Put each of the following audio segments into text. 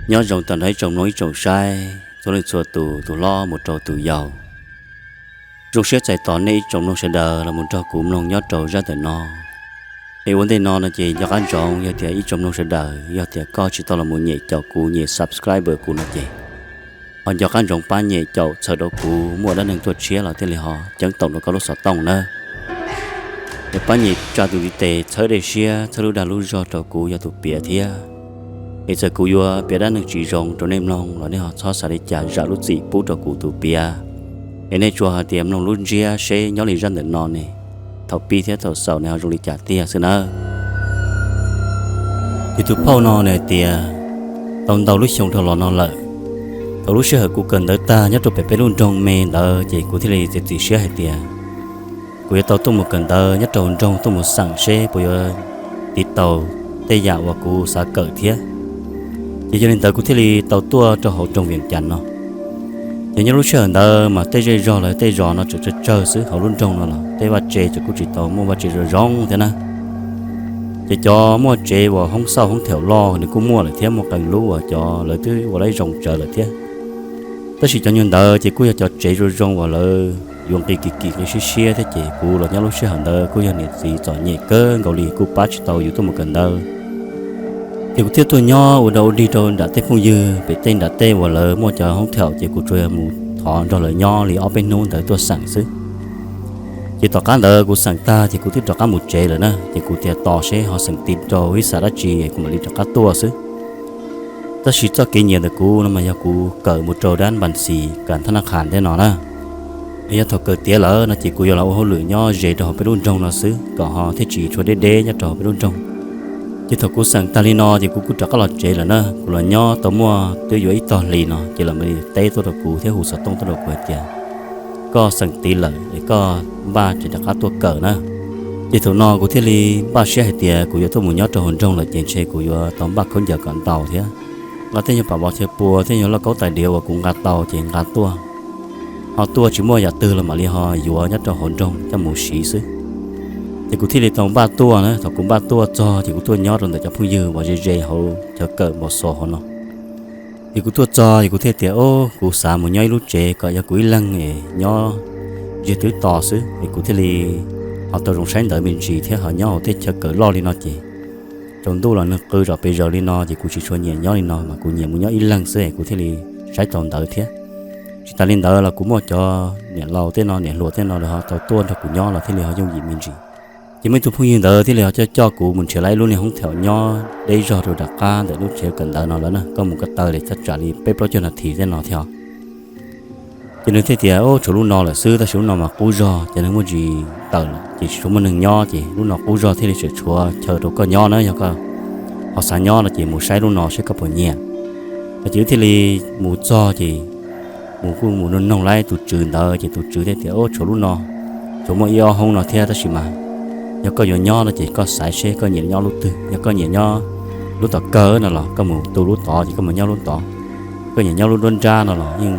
Nyob zoo tag nrho ib tsoom mloog ib tsoom saib, txhua leej txhua tus, tus hlob mus rau tus yau. Zoo siab txais tos nej ib tsoom mloog sawv daws los mus nrog kuv mloog nyob rau zaj ntawm no. Es ua ntej no no ces nco qab ntsoov, yog tias ib tsoom mloog sawv daws yog tias koj tsis tau los mus nyem caum kuv, nyem subscribe kuv no ces ho nco qab ntsoov pab nyem caum txhawm rau kuv, muaj dab neeg tuaj tshiab los thiaj li ho ceeb toom rau koj lub xov tooj na. Es pab nyem tsa tus ntiv tes txhawb dej siab, txhawb lub dag lub zog rau kuv yog tus piav thiab. Es txawm kuv yuav piav dab neeg tsis zoo rau nej mloog los nej ho txhob xav li cas, zam lub txim pub rau kuv tus piav. Es nej tsuas hais tias mloog lub ntsiab seb nyob li zaj ntawm no ne, thaum pib thiab thaum xaus ne ho zoo li cas tiag xwb nawb. Ces tus phauj no nws hais tias tau ntau lub xyoo dhau los no lawm, thaum lub sij hawm kuv kawm ntawv tag nyob rau pem peb lub nroog me ntawd ces kuv thiaj li txiav txim siab hais tias kuv yuav tau tuaj mus kawm ntawv nyob rau hauv nroog, tuaj mus xeem seb puas yuav tiv tau tej yam uas kuv xav kawm thiab. Ces yog li ntawd kuv thiaj li tau tuaj rau hauv nroog Vias Cas no. Ces nyob lub sij hawm ntawd mas tej zej zog los tej zos no tseem tsawg tsawg xwb, hauv lub nroog no los tej vaj tse tseem kuj tsis tau muaj vaj tse zoo zoo thiab na. Ces cov muaj tsev uas hoob xauj hoob theem loj nws kuj muaj lawm thiab, muaj qee lub uas cov lawv twb ua lawv zoo tsawv lawm thiab. Tab sis cov nyuag ntawd ces kuj yog cov tsev zoo zoo uas lawv yuav nqi kim kim nqi siab siab thiab, ces kuv los nyob lub sij hawm ntawd kuj yog niam txiv txom nyem kawg nkaus li, kuj pab tsis tau yus tuaj mus kawm ntawv. Ces kuv thiaj tuaj nyob ua dog ua dig rau nram tej phooj ywg pem tej nram tej uas lawv muaj cov hoob theem, ces kuv tsuas yog mus thov nrog lawv nyob li ob peb hnub ntawd tuaj xeem xwb. Ces tom qab ntawd kuv xeem tag ces kuv twb rov qab mus tsev lawm na, ces kuv tias tos seb ho xeem tiv rau ib xav dab tsi kuv mam li rov qab tuaj xwb. Tab sis txoj kev nyiam ntawm kuv no mas yog kuv kawm mus rau dab npas xis kas thab naj qhas tej no na. Es yog thaum kawm tiav lawm no ces kuv yuav los ua hauj lwm nyob ze rau hauv peb lub nroog no xwb kom ho thiaj tsis tshua deb deb nyob rau hauv peb lub nroog. Ces thaum kuv xeem tag li no ces kuv kuj rov qab los tsev lawm na. Kuv los nyob tau muaj twb yuav ib tog hlis no ces lawv mam li teb tuaj rau kuv thiab hu xov tooj tuaj rau kuv hais tias koj xeem tiv lawm es koj npaj tseem rov qab tuaj kawm na. Ces thaum no kuv thiaj li npaj siab hais tias kuv yuav tuaj mus nyob rau hauv nroog lawm ces ntshe kuv yuav tau npaj khaub ncaws kom ntau thiab, nqa tej nyuag pam vov chaw pua thiab nyuag lauj kaub tais diav uas kuv nqa tau ces nqa tuaj. Ho tuaj tsis muaj yam twg los mam li ho yuav nyob rau hauv nroog coj mus siv xwb. Ces kuv thiaj li tau npaj tuaj na. Thaum kuv npaj tuaj txog ces kuv tuaj nyob rau ntawm cov phooj ywg uas ze ze hauv chaw kawm npau suav hauv no. Ces kuv tuaj txog ces kuv thiaj tias, o, kuv xav mus nyob ib lub tsev kom yog kuv ib leeg es nyob ntsiag twb to xwb es kuv thiaj li ho tau zoo saib ntawv me ntsis thiab ho nyob hauv tej chaw kawm loj li no ces tsaus ntuj los neeg qw zom pes zaws li no ces kuv tsis tshua nyiam nyob li no mas kuv nyiam mus nyob ib leeg xwb es kuv thiaj li saib tau ntawv thiab. Tsis tas li ntawd los kuv muaj cov niam laus tej no niam hluas tej no lawv ho tau tuaj nrog kuv nyob los thiaj li ho yooj yim me ntsis. Ces muaj ib tug phooj ywg ntawd thiaj li ho coj coj kuv mus nrhiav lawv ib lub niag hoob theem nyob deb zog rau nram qab ntawm lub tsev kawm ntawv no lawm na, koj mus ko taw li thaj tsam li peb plaub caug nas this tej no thiab. Ces nws thiaj tias, o, tshuav lub no lawm xwb, tab sis lub no mas qub zog ces neeg muaj ntsis tawm lawm ces tsis tshua muaj neeg nyob ces lub no qub zog thiaj li tseem tshuav chaw rau koj nyob na, yog koj ho xav nyob no ces mus saib lub no seb koj puas nyiam. No ces wb thiaj li mus txog ces mus kuj mus noog noog lawv tus tswv ntawd ces tus tswv thiaj tias, o, tshuav lub no, tshuav muaj ib ob hoob no thiab tab sis mas yog koj yuav nyob no ces koj xaiv seb koj nyiam nyob lub twg, yog koj nyiam nyob lub tom kawg no los koj mus tu lub tod ces koj mus nyob lub tod. Koj nyiam nyob lub nruab nrab no los yeej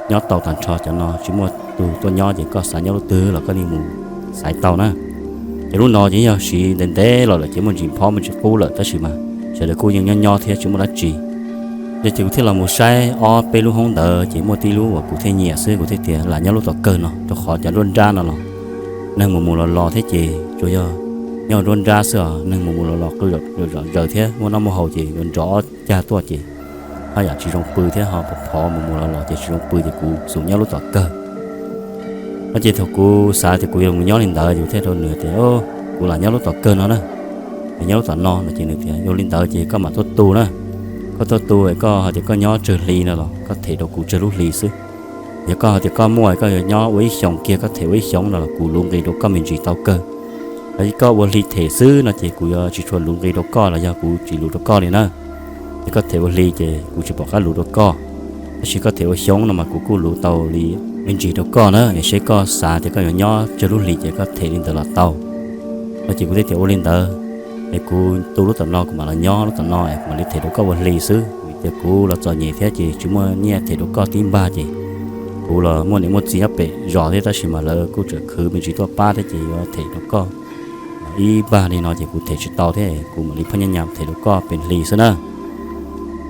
nyob tau tag nrho, cov no tsis muaj tus tuaj nyob ces koj xav nyob lub twg los koj yeej mus xaiv tau na. Ces lub no ces yog siv ntev ntev los lawm ces muaj ntsis phob muaj ntsis qub lawm tab sis mas sawv daws kuj yeej nyob nyob thiab tsis muaj dab tsi. Yog ces kuv thiaj los mus saib ob peb lub hoob ntawd ces muaj tib lub uas kuv thiaj nyiam xwb, kuv thiaj tias lam nyob lub tom kawg no rau qhov cov nruab nrab no los neeg mus mus los los thiab ces tsuas yog nyob nruab nrab xwb os, neeg mus mus los los qw zom zaws thiab muaj noj muaj haus ces yuav nrov ob cag tuaj ces haj yam tsis zoo pw thiab ho phov phov mus mus los los ces tsis zoo pw ces kuv xum nyob lub tom kawg. No ces thaum kuv xav tias kuv yuav mus nyob li ntawd ces kuv thiaj rau nws tias, kuv lam nyob lub tom kawg no na, nyob lub tom no no ces nws tias, yog li ntawd ces koj mam tuaj tu na. Koj tuaj tu es koj hais tias koj nyob tsawg hli no los koj them rau kuv tsawg lub hli xwb. Yog koj hais tias koj muaj koj yuav nyob ua ib xyoos kiag koj them ua ib xyoos no los kuv luv nqi rau koj me ntsis tau kawg. Los yog koj ua hli them xwb no ces kuv yuav tsis tshua luv nqi rau koj los yog kuv tsis luv rau koj li na. Ces koj them ua hli ces kuv tsis pom qab luv rau koj, tab sis koj them ua xyoo no mas kuv kuj luv tau li me ntsis rau koj na. Es seb koj xav tias koj yuav nyob tsawg lub hlis ces koj them li ntawd los tau. No ces kuv thiaj tias ua li ntawd, es kuv tu lub tom no kuv mam los nyob lub tom no es kuv mam li them rau koj ua hli xwb, vim tias kuv los txom nyem thiab ces tsis muaj nyiaj them rau koj tib npag ces kuv los muaj niam muaj txiv nyob pem zos thiab tab sis mas lawv kuj tseem khwv me ntsis tuaj pab thiab ces yuav them rau koj ib npag li no ces kuv them tsis tau thiab kuv mam li phaj nyaj nyas them rau koj pes hli xwb na.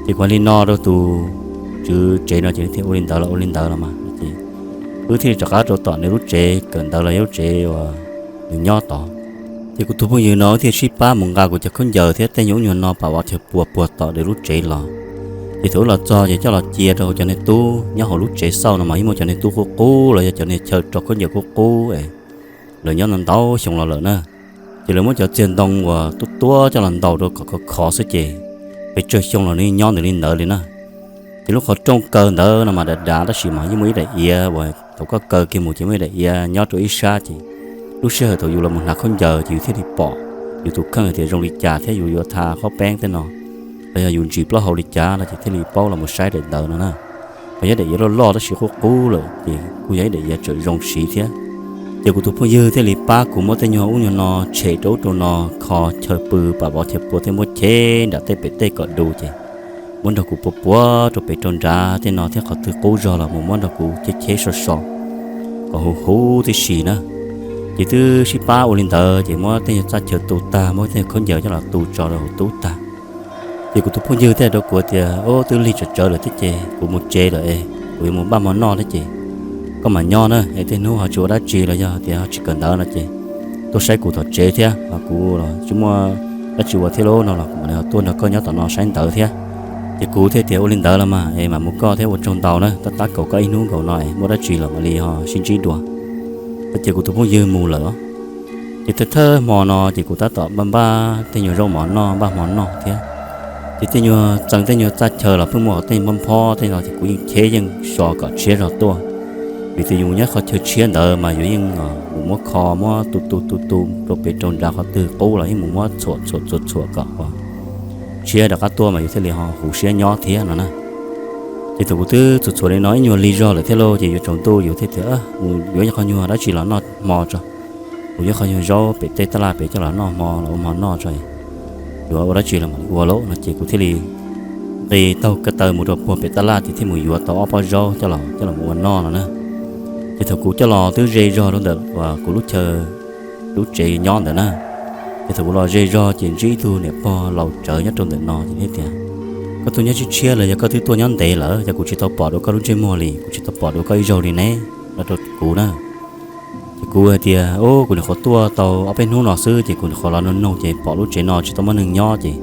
Ces kuv hais li no rau tus tswv tsev no ces nws thiaj ua li ntawd los ua li ntawd los mas ces wb thiaj li rov qab rau tom nws lub tsev kawm ntawv los yog lub tsev uas nws nyob tod. Ces kuv tus phooj ywg no thiaj sib pab mus nqa kuv cov khaub ncaws thiab tej nyuag ub nyuag no pam vov chaw puas puag tom nws lub tsev los. Ces thaum wb los txog ces coj los cia rau cov niag tub nyob hauv lub tsev xauj no mas yeej muaj cov niag tub qub qub los yog cov niag chaw rau khaub ncaws qub qub es lawv nyob ntau ntau xyoo los lawm na. Ces lawv muab cov txiag ntoo uas tuab tuab coj los ntaus rau kom khov khov xwb ces pes tsawg xyoo los nws nyob ntawd li ntawd li na. Ces lub qhov rooj kaw ntawd no mas dav dav tab sis mas yeej muaj ib daim iav uas thaum koj kaw kiag mus ces muaj ib daim iav nyob rau ib sab ces lub sij hawm thaum yus los mus hnav khaub ncaws ces yus thiaj li pom yus tus kheej hais tias zoo li cas thiab yus yuav tha qhob peeb tej no los yog yus ntsis plaub hau li cas no ces thiaj li paub los mus saib daim ntawd no na. Mas yog daim iav loj loj tab sis qub qub lawm ces kuj yog ib daim iav tseem zoo siv thiab. Ces kuv tus phooj ywg thiaj li pab kuv muab tej nyuag ub nyuag no tshem rau ub rau no, kho chaw pw pam vov chaw puas thiab muab cheb nram tej pem tej kom du ces muab nrog kuv puas puas rau pem rau nrad tej no thiab qhov twg qub zog los mus muab nrog kuv cheb cheb so so kom huv huv tib si na. Ces twb sib pab ua li ntawd ces muab tej nyuag txaj chaw tu tag, muab tej nyuag khaub ncaws coj los tu tso rau hauv tub tag. Ces kuv tus phooj ywg thiaj rau kuv tias, Ub, twb lig tsawv tsawv lawm thiab ces kuv mus tsev lawm es kuv yuav mus npaj hmo noj thiab ces koj mam nyob na, es tej hnub ho tsis ua dab tsi los yog tias ho tsis kawm ntawv no ces tuaj saib kuv tom tsev thiab, ho kuv los tsis muaj dab tsi ua thiab lauj no los kuv mam li ho tuaj nrog koj nyob tom no saib ntawv thiab. Ces kuv thiaj tias, Ua li ntawd los mas es mam mus koj thiab, ua tsaug ntau na, tab tab kaum koj ib hnub nkaus no es muaj dab tsi los mam li ho sib ntsib dua. Ces kuv tus phooj ywg mus lawm. Ces thawj thawj hmo no ces kuv tab tom npaj npaj tej nyuag zaub mov noj, npaj hmo noj thiab. Ces tej nyuag txee tej nyuag txaj chaw los pheej muaj tej nphob nphob tej no ces kuv yeej cheb yeej so kom tshiab zog tuaj. Vim tias yus nyob qhov chaw tshiab ntawd mas yus yeej mus muab kho muab tu tu tu tu rau pem rau nrad, qhov twg qub los yeej mus muab txhuam txhuam txhuam txhuam kom tshiab rov qab tuaj mas yus thiaj li ho huv siab nyob thiab no na. Ces thaum kuv twb txhuam txhuam li no ib nyuag lig zog lawm thiab lauj, ces yuav tsaus ntuj yus thiaj tias, Mus yuav qhov nyuag dab tsi los noj hmo tso. Kuv yuav qhov nyuag zaub pem tej taj laj pem coj los noj hmo los ua hmo noj tso, yuav ua dab tsi los mam li ua lauj no ces kuv thiaj li nqis taug ko taw mus rau puag pem taj laj ces thiaj mus yuav tau ob pob zaub coj los coj los mus ua noj no na. Ces thaum kuv coj los twb ze zog rau ntawm uas kuv lub chaw, lub tsev nyob ntawd na. Ces thaum kuv los ze zog ces ntsib ib tug niam pog laus tsawv nyob rau ntawm no ces thiaj tias, Koj tuaj nyob tshiab tshiab los yog koj twb tuaj nyob ntev lawm, yog kuv tsis tau pom dua koj lub ntsej muag li, kuv tsis tau pom dua koj ib zaug li ne, no rau kuv na. Ces kuv hais tias, Ub, kuv nyuam qhuav tuaj tau ob peb hnub no xwb ces kuv nyuam qhuav los noog noog ces pom lub tsev no tsis tau muaj neeg nyob ces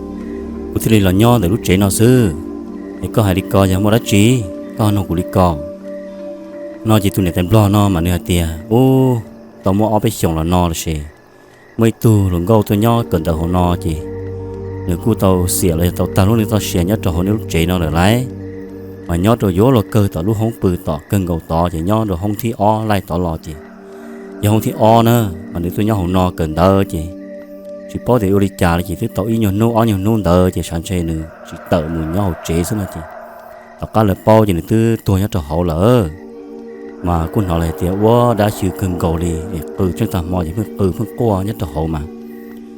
kuv thiaj li los nyob ntawm lub tsev no xwb. Es koj hais li ko yog muaj dab tsi? Koj ho noog kuv li ko? No ces tus niam tais nplog no mas nws hais tias, Ub, tau muaj ob peb xyoos los no los sis muaj ib tug hluas nkauj tuaj nyob kawm ntawv hauv no ces nws kuj tau xiam los yog tau tag lub neej txoj sia nyob rau hauv nej lub tsev no lawm lauj. Mas nyob rau yuav luag kawg tom lub hoob pw tom kawg nkaus tod ces nyob rau hoob thib ob laij tod los ces yog hoob thib ob na, mas nws tuaj nyob hauv no kawm ntawv ces tsis paub tias ua li cas li ces twb tau ib nyuag hnub ob nyuag hnub ntawd ces xav ntshe nws tsis tawm mus nyob hauv tsev xwb no ces tom qab lawv paub ces nws twb tuag nyob rau hauv lawm. Mas kuj hnov lawv hais tias ua dab xyw kawg nkaus li es qw tseeb tag hmo ces pheej qw pheej quaj nyob rau hauv mas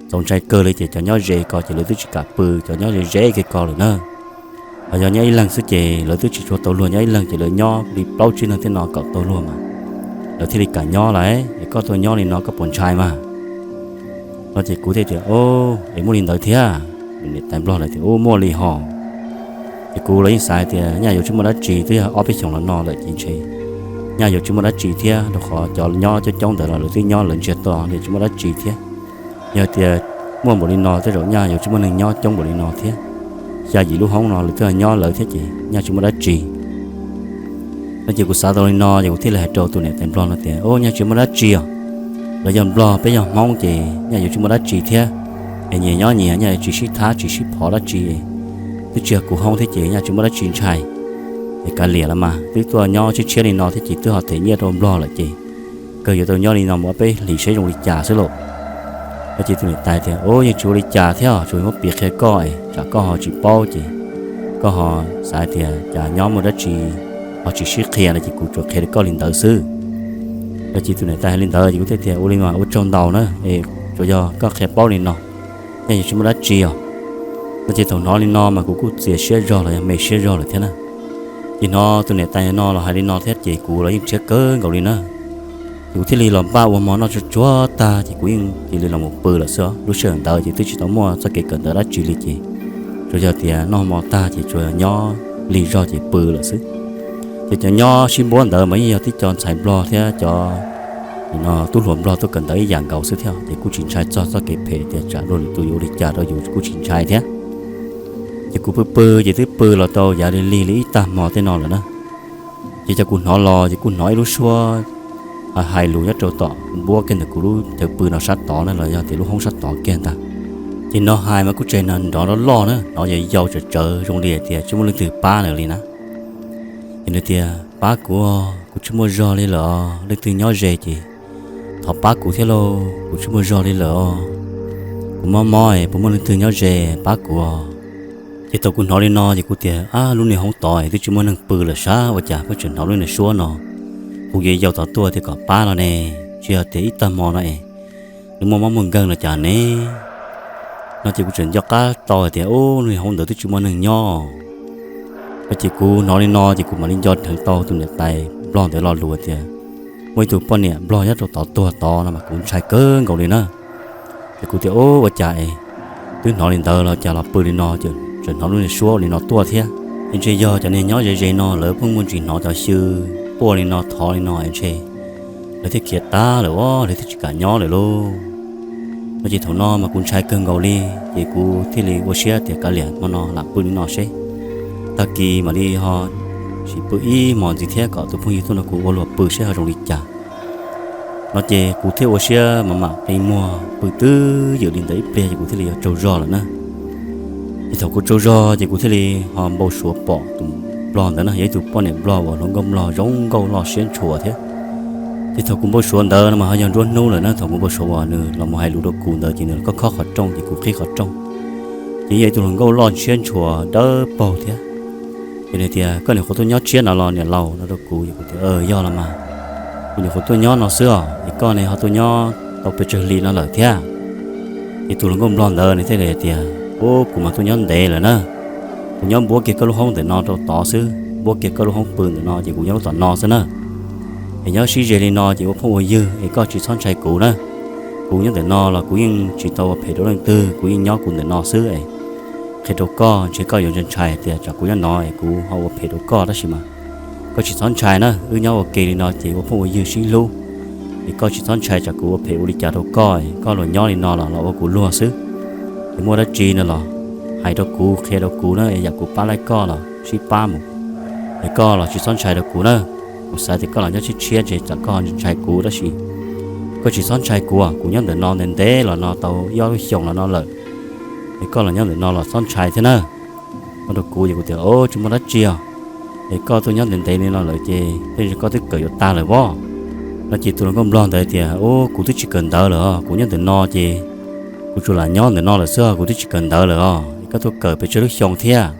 txaus ntshai kawg li ces cov nyob ze ko ces lawv twb tsis kam pw, cov nyob ze ze kiag ko lawm na. Ho yog nyob ib leeg xwb ces lawv twb tsis tshua tau luag nyob ib leeg ces lawv nyob li plaub tsib leeg thiab no kom tau luag mas lawv thiaj li kam nyob lauj. Es koj tuaj nyob li no koj puas ntshai mas? No ces kuv thiaj tias, Ub, es muaj li ntawd thiab? Niam tais nplog lawv tias, Ub, muaj li hos. Ces kuv los yeej xav hais tias nyaj yuav tsis muaj dab tsi, twb yog ob peb xyoos los no lawm ces ntshe nyaj yuav tsis muaj dab tsi thiab, rau qhov cov nyob coob coob ntawd los lawv twb nyob lawv ntsiag to li tsis muaj dab tsi thiab. Yog tias muaj npaum li no tej zaum nyaj yuav tsis muaj neeg nyob coob npaum li no thiab. Xya yim lub hoob no lawv twb nyob lawv thiab ces nyaj tsis muaj dab tsi. No ces kuv xav tau li no ces kuv thiaj li hais rau tus niam tais nplog no tias, Ub, nyaj tsis muaj dab tsi os. Lawv yog nplog peb yog hmoob ces nyaj yuav tsis muaj dab tsi thiab. Es nyias nyob nyias, nyaj yuav tsis sib thab tsis sib phov dab tsi. Twb tsis yog kuv hoob thiab ces nyaj tsis muaj dab tsi ntshai. Es kav liam los mas, twb tuaj nyob tshiab tshiab li no thiab ces twb ho them nyiaj rau nplog lawm ces kawg yuav tau nyob li no mus ob peb hlis saib zoo li cas xwb lauj. No ces tus niam tais tias, Ub, yeej tsis ua li cas thiab, tsuas muab piav qhia koj es tsam koj ho tsis paub ces koj ho xav tias cas nyob muaj dab tsi ho tsis sib qhia no ces kuv tsuas qhia rau koj li ntawd xwb. No ces tus niam tais hais li ntawd ces kuv thiaj tias, Ua li mas ua tsaug ntau na, es tsuas yog koj qhia paub li no, nyaj yuav tsis muaj dab tsi os. No ces thaum hnov li no mas kuv kuj txias siab zog los yog me siab zog lawm thiab na. Ces hnov tus niam tais no los hais li no thiab ces kuv los yeej rhiab kawg nkaus li na. Ces kuv thiaj li los npaj ua hmo noj tsuag tsuag tag ces kuv yeej cia li los mus pw lawm xwb. Lub sij hawm ntawd ces twb tsis tau muaj txoj kev kawm ntawv dab tsi li ces tsuas yog tias noj hmo tag ces tsuas nyob lig zog ces pw lawm xwb. Ces cov nyob sib npuab ntawd mas yeej yog tib co ntxhais nplog thiab cov tub hluas nplog tuaj kawm ntawv ib yam nkaus xwb thiab, ces kuj tsis ntshai txog txoj kev phem tias tsam luag lwm tus yuav ua li cas rau yus kuj tsis ntshai thiab. Ces kuv pw pw ces twb pw los tau yav li lig li ib tag hmo tej no lawm na. Ces cov kuv hnov los ces kuv hnov ib lub suab hais lus nyob rau tom npuab kiag ntawm kuv lub chaw pw no sab tod na, los yog tias lub hoob sab tod kiag ntag. Ces no hais mas kuj tseem nrov loj loj na, hnov yau yau tsawv tsawv zoo li hais tias tsis muaj leej twg pab nws li na. Ces nws tias, pab kuv, kuv tsis muaj zog li lawm, leej twg nyob ze ces thov pab kuv thiab lauj, kuv tsis muaj zog li lawm os. Kuv mob mob es puas muaj leej twg nyob ze pab kuv? Ces thaum kuv hnov li no ces kuv tias, ab, lub niag hoob tod twb tsis muaj neeg pw lawm sab, ua cas pheej tseem hnov lub niag suab no? Kuv yuav yau tom tuaj tias kom pab no ne, tsis yog tias ib tag hmo no es nws muaj mob muaj nkeeg los cas ne? No ces kuv tseem nco qab tau hais tias, ub, lub niag hoob ntawd twb tsis muaj neeg nyob. No ces kuv hnov li no ces kuv mam li nco dheev tau tus niam tais nplog ntawd lo lus tias muaj ib tug poj niam nplog nyob rau tod tuag tod no mas kuv ntshai kawg nkaus li na. Ces kuv tias, ub, ua cas es twb hnov li ntawd los cas los pw li no ces tseem hnov lub niag suab li no tuaj thiab? Es ntshe yog cov niag nyob ze ze no lawv pheej muaj ntsis hnov cov xyw quaj li no thov li no es ntshe lawv thiaj khiav tag lawm os, lawv thiaj tsis kam nyob lawm lauj. No ces thaum no mas kuv ntshai kawg nkaus li, ces kuv thiaj li ua siab tias kav liam hmo no lam pw li no seb, tag kis mam li ho sim pw ib hmos ntxiv thiab kom tus phooj ywg tuaj nrog kuv ua luag pw seb ho zoo li cas. No ces kuv thiaj ua siab mam mam qi muag pw twb ywm li ntawd ib pliag ces kuv thiaj li yuav tsaug zog lawm na. Ces thaum kuv tsaug zog ces kuv thiaj li ho npau suav pom tus nplog ntawd na, yog ib tug poj niam nplog uas hluas nkauj nplog zoo nkauj loj siab ntshua thiab. Ces thaum kuv npau suav ntawd no mas ho yog nruab hnub lawm na, thaum kuv npau suav uas nws los mus hais lus rau kuv ntawd ces nws los khob khob qhov rooj ces kuv qhib qhov rooj. Ces yog ib tug hluas nkauj loj siab ntshua dawb paug thiab. Ces nws tias, koj nyuam qhuav tuaj nyob tshiab no los niam laus? No rau kuv es kuv tias, yog los mas, kuv nyuam qhuav tuaj nyob no xwb os, es koj ne ho tuaj nyob tau pes tsawg hli no lawm thiab? Ces tus hluas nkauj nplog ntawd nws thiaj li tias, ub, kuv mas tuaj nyob ntev lawm na, kuv nyob npuab kiag koj lub hoob ntawm no rau tod xwb, npuab kiag koj lub hoob pw ntawm no ces kuv nyob lub tom no xwb na. Es nyob sib ze li no ces ua phooj ua ywg es koj tsis txhob ntshai kuv na. Kuv nyob ntawm no los kuv yeej tsis tau ua phem rau leej twg, kuv yeej nyob kuv ntawm no xwb es qhia rau koj, ntshe koj yuav ntshai ntshai tias tsam kuv nyob no es kuv ho ua phem rau koj, tab sis mas koj tsis txhob ntshai na, wb nyob ua ke li no ces ua phooj ua ywg sib hlub. Es koj tsis txhob ntshai tsam kuv ua phem ua li cas rau koj, koj los nyob li no los los ua kuv luag xwb. Es muaj dab tsi no los hais rau kuv, qhia rau kuv na, yam kuv pab laij koj los sib pab mus. Es koj los tsis txhob ntshai rau kuv na. Kuv xav tias koj los nyob tshiab tshiab ntshe tsam koj ntshai kuv, tab sis koj tsis txhob ntshai kuv, kuv nyob ntawm no ntev ntev los no tau ib ob lub xyoos los no lawm. Es koj los nyob ntawm no los txhob ntshai thiab na. No rau kuv ces kuv tias, o, tsis muaj dab tsi os. Es koj tuaj nyob ntev ntev li no lawm ces tej zaum koj twb kawm yuav tag lawm pob. No ces tus hluas nkauj nplog ntawd tias, ub, kuv twb tsis kawm ntawv lawm os, kuv nyob ntawm no ces kuv tsuas lam nyob ntawm no lawm xwb, kuv twb tsis kawm ntawv lawm os, es koj tuaj kawm pes tsawg lub xyoo thiab?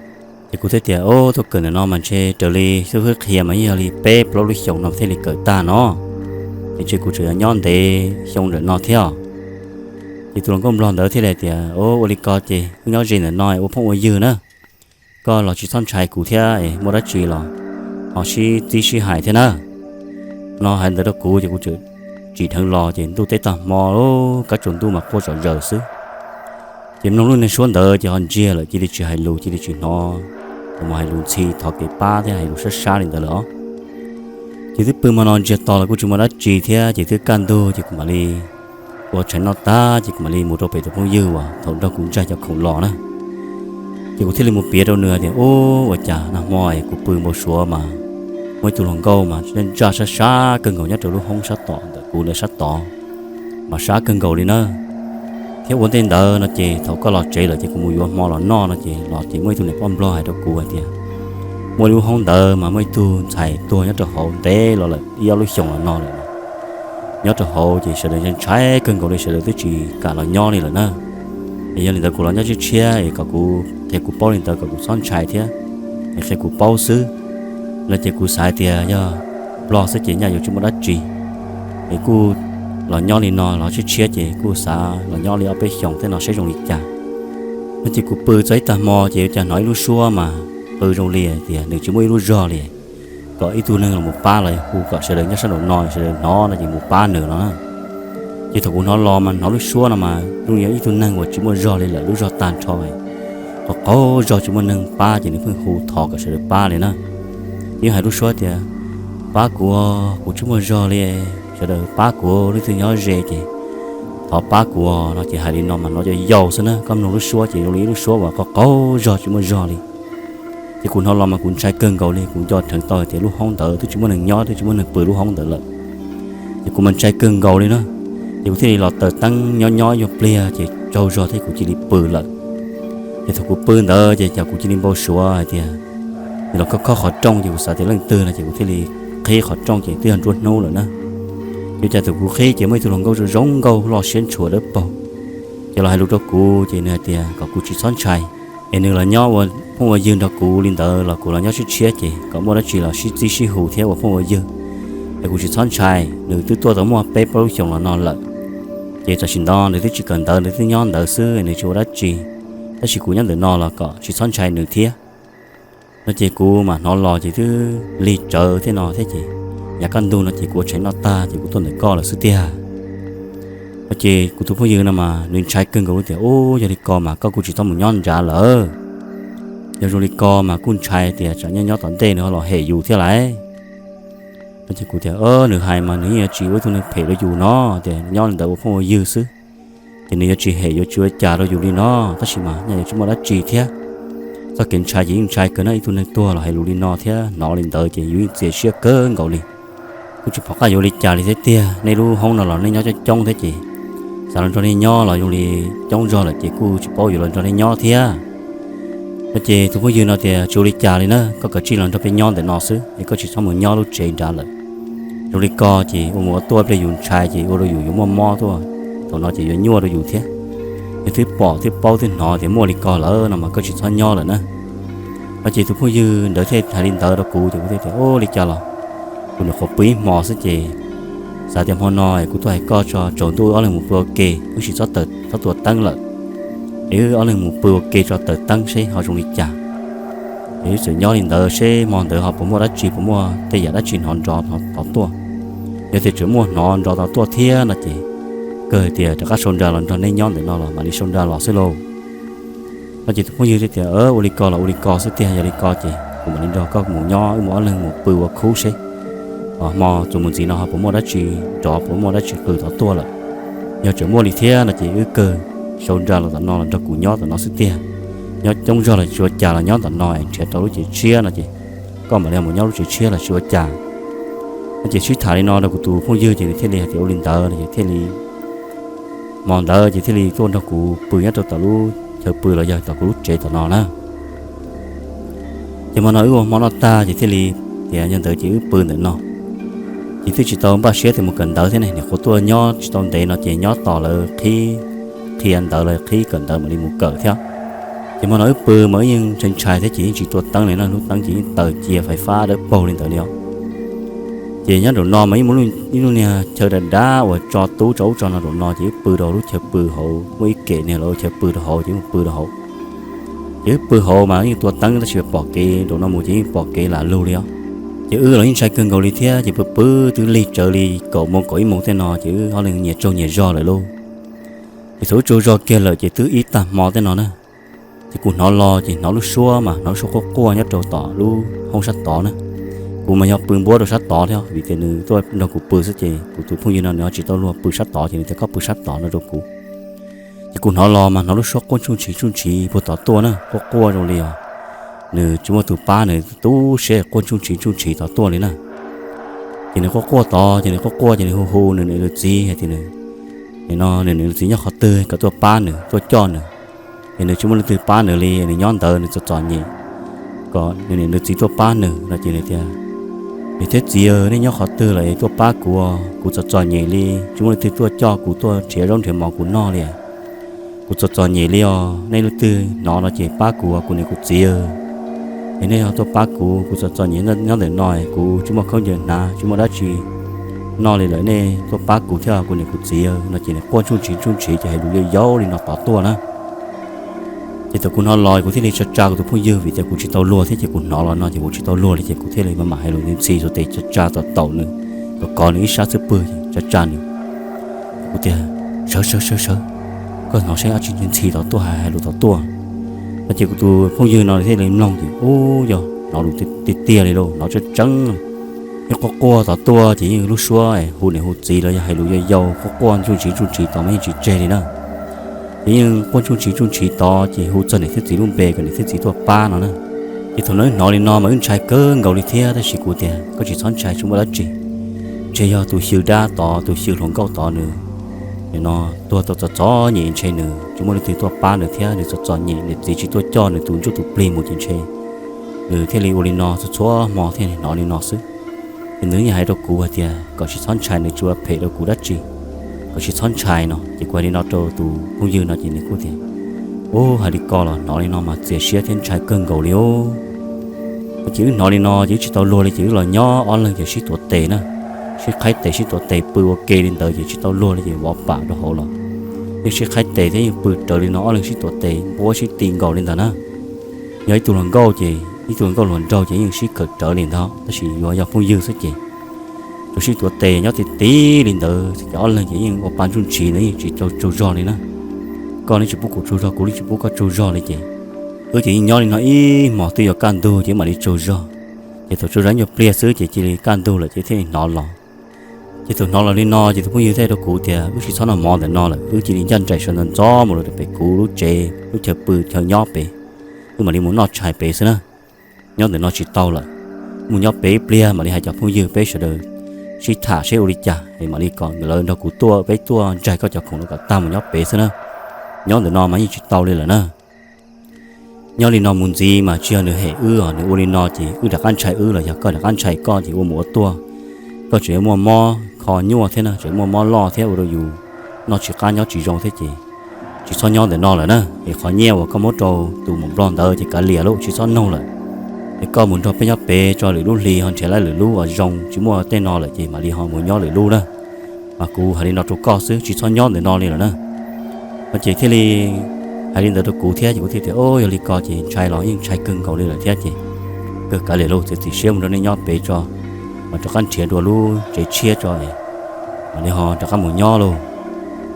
Ces kuv thiaj tias, o, tuaj kawm ntawm no mas ntshe raws li xib fwb qhia mas yeej yog li peb plaub lub xyoos no thiaj li kawm tag no. Ces ntshe kuv tseem yuav nyob ntev xyoo ntawm no thiab. Ces tus hluas nkauj nplog ntawd thiaj li tias, o, ua li ko ces wb nyob ze ntawm no ua phooj ua ywg na. Koj los tsis txhob ntshai kuv thiab, muaj dab tsi los ho sib txib sib hais thiab na. No hais ntawd rau kuv ces kuv tseem tsim dheev los ces ntuj teb tag hmo, kab tsaus ntuj mas quaj zom zaws xwb. Ces mloog lub niag suab ntawd ces ho ntsiag lawm, cia li tsis hais lus, cia li tsis hnov mus hais lus ntxhi thov kev pab thiab hais lus sab sab li ntawd lawm os. Ces twb pw hmo no ntsiag to los kuj tsis muaj dab tsi thiab, ces twb kaj ntug ces kuv mam li ua tshais noj tag ces kuv mam li mus rau pem tus phooj ywg uas thaum nrog kuv ntsaig cov khoom los na. Ces kuv thiaj li mus piav rau nws tias, ub, ua cas nag hmo es kuv pw npau suav mas muaj ib tug hluas nkauj mas ntsaj sab sab kawg nkaus nyob rau lub hoob sab tom ntawm kuv ntawd sab tod, mas sab kawg nkaus li na. Thiab ua ntej ntawd no ces thaum koj los tsev lawm ces kuv mus yuav hmo los noj no ces los ces muaj ib tug niam poj nplog hais rau kuv hais tias muaj lub hoob ntawd mas muaj ib tug ntxhais tuag nyob rau hauv ntev los lawm ib ob lub xyoos los no lawm. Nyob rau hauv ces sawv daws ntshai kawg nkaus li, sawv daws twb tsis kam los nyob li lawm na. Es yog li ntawd kuv los nyob tshiab tshiab es kom kuv qhia kuv paub li ntawd kom kuv txhob ntshai thiab, es qhia kuv paub xwb. Los ces kuv xav hais tias yog nplog xwb ces nyaj yuav tsis muaj dab tsi, es kuj los nyob li no los tshiab tshiab ces kuj xav los nyob li ob peb xyoos thiab no seb zoo li cas. No ces kuv pw txog ib tag hmo ces ua cas hnov ib lub suab mas qw zoo li tias nws tsis muaj ib lub zog li, kom ib tug neeg los mus pab los hu kom sawv daws nyob sab nraum no sawv daws hnov no ces mus pab nws no na. Ces thaum kuv hnov los mas hnov lub suab no mas zoo li yog ib tug neeg uas tsis muaj zog li lawm, lub zog tag nrho. qaug qaug zog tsis muaj neeg pab ces nws pheej hu thov kom sawv daws pab li na. Yeej hais lub suab tias, pab kuv, kuv tsis muaj zog li, sawv daws pab kuv, leej twg nyob ze ces thov pab kuv no ces hais li no mas hnov yau yau xwb na. Koj mloog lub suab ces zoo li ib lub suab uas qaug qaug zog tsis muaj zog li. Ces kuv hnov los mas kuv ntshai kawg nkaus li, kuv nco dheev tau hais tias lub hoob ntawd twb tsis muaj neeg nyob twb tsis muaj neeg pw lub hoob ntawd lawm. Ces kuv mas ntshai kawg nkaus li na. Ces kuv thiaj li los taws teeb nyob nyob ib nyuag pliag ces tsaug zog thiab kuv cia li pw lawm. Ces thaum kuv pw ntawd ces cas kuv cia li npau suav hais tias nws los khob khob qhov rooj ces kuv xav tias leej twg no ces kuv thiaj li qhib qhov rooj ces twb yog nruab hnub lawm na. Ces cas thaum kuv qhib ces muaj ib tug hluas nkauj zoo zoo nkauj loj siab ntshua dawb paug, ces los hais lus rau kuv ces nws hais tias kom kuv tsis txhob ntshai, es nws los nyob ua phooj ua ywg nrog kuv li ntawd los kuv los nyob tshiab tshiab ces kom muaj dab tsi los sib txib sib hu thiab ua phooj ua ywg, es kuv tsis txhob ntshai. Nws twb tuaj tau muaj peb plaub lub xyoos los no lawm, ces tam sim no nws twb tsis kawm ntawv, nws twb nyob ntawd xwb nws tsis ua dab tsi, tab sis kuv nyob ntawm no los kom tsis txhob ntshai nws thiab. No ces kuv mam hnov los ces twb lig tsawv thiab no thiab ces yav kaj ntug no ces kuv ua tshais noj tag ces kuv tuaj ntawm koj lawm xwb tiag. No ces kuv tus phooj ywg no mas nws ntshai kawg nkaus li tias, ub, yog li ko mas koj kuj tsis txhob mus nyob nrad lawm. Yog zoo li ko mas kuj ntshai tias tsam nyob nyob tom ntej nws ho los hem yus thiab lauj. No ces kuv tias, nws hais mas nws yeej yuav tsis ua ib tug neeg phem rau yus no, tias nyob li ntawd ua phooj ua ywg xwb, ces nws yuav tsis hem yuav tsis ua cas rau yus li no, tab sis mas nyaj yuav tsis muaj dab tsi thiab. Txoj kev ntshai ces yeej ntshai kawg na, ib tug neeg tuag los hais lus li no thiab hnov li ntawd ces yus yeej txias siab kawg nkaus li. Kuj tsis pom qab yuav ua li cas li thiab tiag, nej lub hoob no los nej nyob coob coob thiab ces xav los nrog nej nyob los zoo li coob zog lawm ces kuj tsis paub yuav los nrog nej nyob thiab. No ces tus phooj ywg no tias, tsis ua li cas li na, koj kav tsij los nrog peb nyob ntawm no xwb es koj tsis txhob mus nyob lub tsev nrad lawm. Zoo li ko ces ua mus ua tuaj ib pliag yus ntshai ces ua rau yus yuav muaj mob tuaj, thaum no ces yuav nyuaj rau yus thiab. Yog twb pom twb paub twb hnov tias muaj li ko lawm no mas koj tsis txhob nyob lawm na. No ces tus phooj ywg ntawd thiaj hais li ntawd rau kuv ces kuv thiaj tias, ua li cas los kuv nyuam qhuav pw ib hmo xwb ces xav tias hmo no es kuv tuaj hais koj tso tsaus ntuj wb ob leeg mus pw ua ke, wb tsis txhob taws txhob tua teeb lawm, es wb ob leeg mus pw ua ke tso taws teeb seb ho zoo li cas. Es wb txawm nyob li ntawd seb hmo ntawd ho puas muaj dab tsi, puas muaj tej yam dab tsi hnov nrov tod tuaj. Yog tias tseem muaj hnov nrov tod tuaj thiab no ces kawg tias rov qab sau nra los nrog nej nyob ntawm no los mam li sau nra los xwb lauj. No ces tus phooj ywg thiaj tias, ua li ko los ua li ko xwb tiag, yog li ko ces kuv mam li nrog koj mus nyob, wb mus ob leeg mus pw ua khub seb hmo txuas mus ntxiv no ho puas muaj dab tsi nrov, puas muaj dab tsi qw tod tuaj lawm. Yog tseem muaj li thiab no ces wb kawg sau nra los tom no los nrog kuv nyob tom no xwb tiag. Nyob coob zog los tsis ua cas, los nyob tom no es nrhiav tau lub tsev tshiab no ces koj mam li mus nyob lub tsev tshiab los tsis ua cas. No ces sib tham li no rau kuv tus phooj ywg ces nws thiaj li hais tias ua li ntawd no ces thiaj li hmo ntawd ces thiaj li tuaj nrog kuv pw nyob rau tom lub chaw pw los yog tom kuv lub tsev tom no na. Ces hmo no wb ua hmo noj tag ces thiaj li tias yog ntawd ces wb pw ntawm no. Ces twb tsis tau npaj siab tias mus kawm ntawv thiab ne, nyuam qhuav tuaj nyob tsis tau ntev no ces nyob tos lawv qhib, qhia ntawv lawv qhib kawm ntawv mam li mus kawm thiab. Ces hmo no wb pw mas wb yeej ntshai ntshai thiab ces yeej tsis tua teeb li no, lub teeb ces yeej taws cia fais fab dawb paug li ntawd li os. Ces nyob nraum no mas yeej muaj ib lub niag chaw dav dav uas tso tub tso ub tso no, nraum no ces wb pw rau lub chaw pw hauv, muaj ib kem niag lawv chaw pw rau hauv ces wb mus pw rau hauv. Ces wb pw hauv mas yeej tua teeb tab sis pom kev nraum no mus ces yeej pom kev lam lug li os. Ces wb los yeej ntshai kawg nkaus li thiab ces pw pw twb lig tsawv li kaum moos kaum ib moos tej no ces wb ob leeg nyias tsaug nyias zog lawm lauj. Ces thaum wb tsaug zog kiag lawm ces twb ib tag hmo tej no na, ces kuv hnov los ces hnov lub suab mas hnov lub suab quaj quaj nyob rau tom lub hoob sab tod na. Kuv mas yog pw npuab rau sab tod thiab vim tias nws tuaj nrog kuv pw xwb ces kuv tus phooj ywg no nws ho tsis tau luag pw sab tod ces nws tias koj pw sab tod no rau kuv. Ces kuv hnov los mas hnov lub suab quaj ntsuj ntshiv ntsuj ntshiv puag tom tuaj na, quaj quaj zoo li os nws tsis muaj tus pab nws, tu siab quaj ntsuj ntshiv ntsuj ntshiv tom tuaj li na. Ces nws quaj quaj tod ces nws quaj quaj ces nws hu hu nws niam nws txiv hais tias nws, nim no nws niam nws txiv nyob qhov twg kom tuaj pab nws tuaj coj nws. Ces nws tsis muaj leej twg pab nws li, nws nyob ntawd nws txom txom nyem, kom nws niam nws txiv tuaj pab nws no ces nws tias, niam thiab txiv, nej nyob qhov twg lawm es tuaj pab kuv, kuv txom txom nyem li, tsis muaj leej twg tuaj coj kuv tuaj nrhiav zaub nrhiav mov kuv noj li. Kuv txom txom nyem li os, nej leej twg hnov no ces pab kuv, kuv niam kuv txiv. Es nej ho tuaj pab kuv, kuv txom txom nyem nyob ntawm no, kuv tsis muaj khaub ncaws hnav tsis muaj dab tsi noj li lawm, nej tuaj pab kuv thiab kuv niam kuv txiv no ces nws quaj ntsuj ntshiv ntsuj ntshiv ces hais lus yau yau li no tod tuaj na. Ces thaum kuv hnov los kuv thiaj li tsa tsa kuv tus phooj ywg vim tias kuv tsis tau luag thiab ces kuv hnov los no ces kuv tsis tau luag li ces kuv thiaj li mam mam hais lus ntxhi ntxhi xwb tes tsa tsa tom taum nws, kom kov nws ib sab xwb pw tsa tsa nws. Kuv tias, sawv sawv sawv sawv, koj hnov seb dab tsi ntxhi tod tuaj hais lus tod tuaj. No ces kuv tus phooj ywg no thiaj li mloog ces ub, yog hnov lus tiag tiag li lauj, hnov tseeb tseeb. Yeej quaj quaj tod tuaj ces yeej lub suab hu niam hu txiv los yog hais lus yau yau, quaj quaj ntsuj ntsis ntsuj ntsis tod mas yeej tsis tseg li na. Ces yeej quaj ntsuj ntsis ntsuj ntsis tod ces hu txog niam thiab txiv lub npe kom niam thiab txiv tuaj pab no na. Ces thaum no wb hnov li no mas wb ntshai kawg nkaus li thiab, tab sis kuv tias koj tsis txhob ntshai, tsis muaj dab tsi. Ntshe yog tus xyw dab tod, tus xyw hluas nkauj tod nws, nim no tuag tau txom txom nyem, ntshe nws tsis muaj leej twg tuaj pab nws thiab nws txom txom nyem, niam txiv tsis tuaj coj nws tus ntsuj tus plig mus ces ntshe nws thiaj li ua li no txhua txhua hmo thiaj li hnov li no xwb. Ces nws yeej hais rau kuv hais tias kom tsis txhob ntshai, nws tsis ua phem rau kuv dab tsi, kom tsis txhob ntshai no. Ces kuv hais li no rau tus phooj ywg no ces nws kuj tias, ub, hais li ko los hnov li no mas txias siab thiab ntshai kawg nkaus li os. Ces wb hnov li no ces wb tsis tau luag li ces wb los nyob ob leeg ces sib tuav tes na, sib qhaib tes sib tuav tes pw ua ke li ntawd ces tsis tau luag li ces vov pam rau hauv los yeej sib qhaib tes thiab yeej pw rawv li no, ob leeg sib tuav tes npuab sib ti nkaus li ntawd na. Yog ib tug hluas nkauj ces ib tug hluas nkauj hluas nraug ces yeej sib khawm rawv li ntawd, tab sis yuav yog phooj ywg xwb ces tsuas sib tuav tes nyob ti ti li ntawd ces ob leeg ces yeej ua pa ntsuj ntsis ntawd yeej tsis tau tsaug zog li na. Koj li tsis pub kuv tsaug zog, kuv li tsis pub koj tsaug zog li ces wb ces yeej nyob li no ib hmos twb yuav kaj ntug ces mam li tsaug zog. Ces thaum tsaug zog ib nyuag pliag xwb ces cia li kaj ntug lawm ces thiaj li hnov los. Ces thaum hnov los li no ces tus phooj ywg thiaj rau kuv tias wb tsis txhob noj mov ntawm no lawm, wb cia li ncaj nraim sawv ntxov ntxov mus rau pem kuv lub tsev, lub chaw pw chaw nyob pem, wb mam li mus noj tshais pem xwb na. Nyob ntawm no tsis tau lawm, mus nyob pem ib pliag mam li hais cov phooj ywg peb sawv daws sib tham seb ua li cas es mam li kom lawv nrog kuv tuaj, peb tuaj ntsaig koj cov khoom los kom tag mus nyob pem xwb na. Nyob ntawm no mas yeej tsis tau li lawm na. Nyob li no mus ntxiv mas tsis yog nws hem wb os, nws ua li no ces wb rov qab ntshai wb los yog koj rov qab ntshai koj ces ua mus ua tuaj, koj tseem muaj mob kho nyuaj thiab na, tseem muaj mob loj thiab ua rau yus noj tsis qab nyob tsis zoo thiab ces tsis txhob nyob ntawm no lawm na. Es qhov nyiaj uas koj muab rau tus maum nplog ntawd ces kav liam lauj, tsis txhob noog lawm. Es koj mus nrog peb nyob pem tso, lwm lub hli ho nrhiav lawv lwm lub uas zoo, tsis muaj tej no lawm ces mam li ho mus nyob lwm lub na. Mas kuv hais li no rau koj xwb, tsis txhob nyob ntawm no li lawm na. No ces thiaj li hais li ntawd rau kuv thiab ces kuv thiaj tias, o, yog li ko ces ntshai los yeej ntshai kawg nkaus li lawm thiab ces kawg kav liam lauj, txiav txim siab mus nrog nej nyob pem tso, mas rov qab nrhiav dua lub tsev tshiab tso, mam li ho rov qab mus nyob lauj.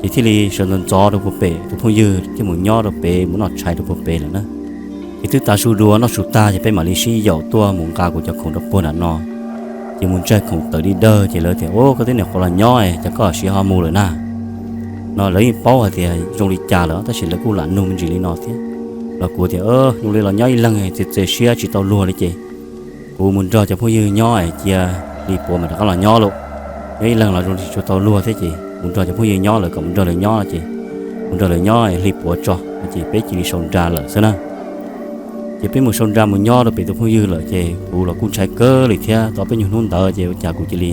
Ces thiaj li sawv ntxov ntxov rau puag pem, tus phooj ywg thiaj mus nyob rau pem, mus noj tshais rau puag pem lawm na. Ces twb tas su dua noj su tag ces peb mam li sib yaum tuaj mus nqa kuv cov khoom rau puag nram no. Ces mus ntsaig khoom tawm li dawg ces lawv tias, o, koj twb nyuam qhuav los nyob es cas koj siav ho mus lawm na. No lawv yeej paub hais tias zoo li cas lawm tab sis lawv kuj lam nug me ntsis li no thiab. Los kuv tias, zoo li los nyob ib leeg txias txias siab tsis tau luag li ces kuv mus nrog cov phooj ywg nyob es cia hli puav mas rov qab los nyob lauj. Nyob ib leeg los zoo li tsis tau luag thiab ces mus nrog cov phooj ywg nyob, lawv kom mus nrog lawv nyob ces mus nrog lawv nyob hli puav tso no ces peb cia li sau nra lawm xwb na. Ces peb mus sau nra mus nyob rau pem tus phooj ywg lawm ces kuv los kuj ntshai kawg li thiab, tau peb nyuag hnub ntawd ces ua cas kuv cia li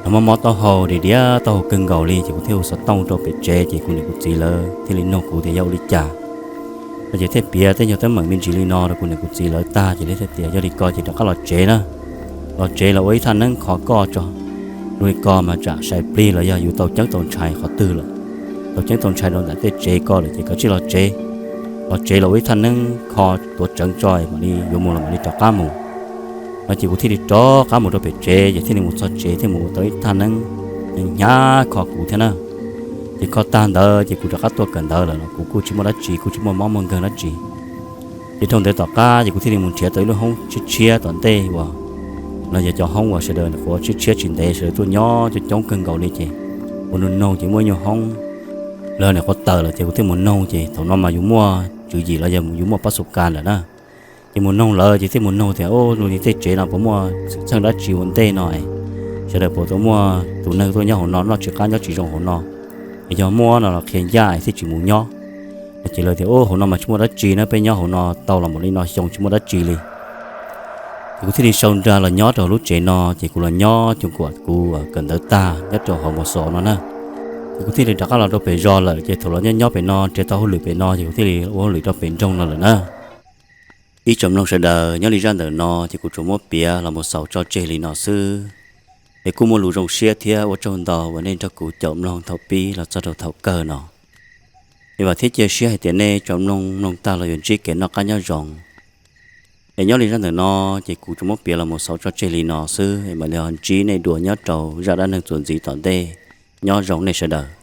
mob mob taub hau, diav diav taub hau kawg nkaus li ces kuv thiaj hu xov tooj rau pem tsev ces kuv niam kuv txiv lawv thiaj li nug kuv tias yog ua li cas. No ces thiaj piav tej nyuag teeb meem me ntsis li no rau kuv niam kuv txiv lawv tag ces lawv thiaj tias yog li ko ces rov qab los tsev na. Los tsev los ua ib thaj neeb kho koj tso. Zoo li ko mas tsam sai plig los yog yus tau ceeb tau ntshai qhov twg lawm, tau ceeb tau ntshai rau ntawm tej tsev ko lawm ces koj tsij los tsev. Los tsev los ua ib thaj neeb kho tuav tseev tso mam li yuav mus los mam li rov qab mus. No ces kuv thiaj li rov qab mus rau pem tsev ces thiaj li mus txog tsev thiaj mus ua tau ib thaj neeb hnyav kho kuv thiab na. Ces kho tag ntawd ces kuv rov qab tuaj kawm ntawv lawm los kuv kuj tsis muaj dab tsi, kuj tsis muaj mob muaj nkeeg dab tsi. Ces dhau ntawd tom qab ces kuv thiaj li mus nrhiav tau ib lub hoob tshiab tshiab tom ntej uas no yog cov hoob uas sawv daws nyuam qhuav tshiab tshiab tsis ntev sawv daws tuaj nyob coob coob kawg nkaus li ces kuv mus noog ces muaj ib nyuag hoob lawv nyuam qhuav tawm lawm ces kuv thiaj mus noog ces thaum no mas yus muaj tswv yim los yog yus muaj pab xu kas lawm na. Ces mus noog lawv ces thiaj mus noog tias, o, li tej tsev no puas muaj xwm txheej dab tsi ua ntej no es sawv daws puas tau muaj tus neeg tuaj nyob hauv no noj tsis qab nyob tsis zoo hauv no, es yog muaj no los qhia ncaj es thiaj tsis mus nyob. No ces lawv tias, o, hauv no mas tsis muaj dab tsi na, peb nyob hauv no tau los mus li no xyoo tsis muaj dab tsi li. Ces kuv thiaj li sau nra los nyob rau lub tsev no ces kuv los nyob cuag kuv kawm ntawv tag nyob rau hauv Mos Xos no na. Ces kuv thiaj li rov qab los rau pem zos lawm ces thaum los nyob nyob pem no nrhiav tau hauj lwm pem no ces kuv thiaj li ua hauj lwm rau pem nroog no lawm na. Ib tsoom mloog sawv daws, nyob li zaj ntawm no ces kuv tsuas muab piav los mus xaus tso tseg li no xwb. Es kuj muaj lus zoo siab thiab ua tsaug ntau uas nej nrog kuv caum mloog thaum pib los txog rau thaum kawg no. Es vam thiab cia siab hais tias nej tsoom mloog mloog tag los yuav ntsib kev noj qab nyob zoo. Es nyob li zaj ntawm no ces kuv tsuas muab piav los mus xaus tso tseg li no xwb es mam li ho ntsib nej dua nyob rau zaj dab neeg txuas ntxiv tom ntej. Nyob zoo nej sawv daws.